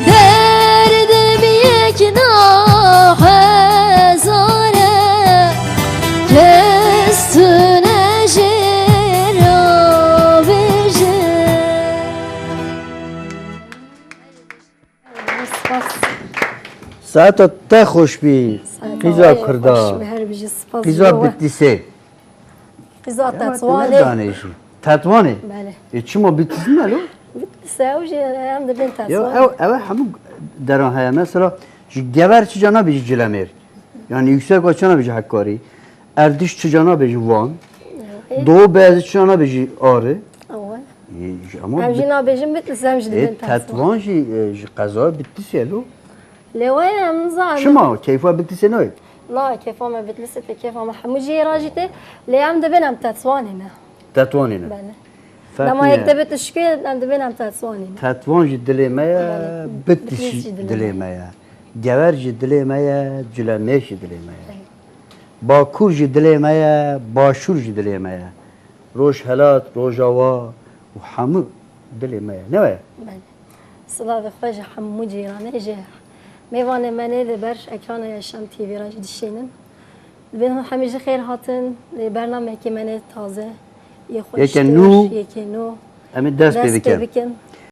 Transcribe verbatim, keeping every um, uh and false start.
Derdim yek nahezare, kes tu ne jê re bêje. Spas. Saeta te xweş bî. Saeta Qîza we Kurda. Xweş be, her bijî, spas Qîza ji we. Bitlîsê. Qîza Tetwanê. Danê jî. Tetwanê? Belê. E, çima Bitlîs nîne lo? Bitlîs e, ew jî em dibên Ya, Tetwanê. Ew, ew hemû deran heye. Mesela ji Gever çica nabêjî Cilemêr. Yani Yüksek çica nabêjî Hekkarî. Erdiş çica nabêjî Van. Ew. Doğu Beyazı çica nabêjî Ağrı. Ew. E, ji, ama Em jî Bit-, nabêjin Bitlîs, em jî e, dibên Tetwan. Tetwan jî, e, ji qezaya Bitlîsê lo. Lê we em zanin. Çima? Keyfa Bitlîsê nayê? Na, keyfa me Bitlîsê tê, keyfa me hemû cihê re jî tê. Lê em dibên em Tetwanê ne. Tetwanê ne. Belê. Fehmî Dema ye. Yek te Bitlîs şikê, em dibên em Tetwanê ne. Tetwan jî dilê me ye, Belê. Bitlîs Bitlîs jî jî dilê dilê me. Me ye. Gever jî dilê me ye, Cilemêr jî dilê me ye. Belê. Bakur jî dilê me ye, Başûr jî dilê me ye. Rojhelat, Rojava û hemû dilê me ye. Ne we ye? Belê. Silavê xwe ji hemû cîranê, ji mêvanê me nê li ber ekrana Yaşam T V re jî dişînin. Dibên hûn hemî ji xêr hatin, li bernameyekê me nê taze, yê xweştir, Yekê nû. Yekê nû. Em ê dest pê Dest pê bikin. bikin.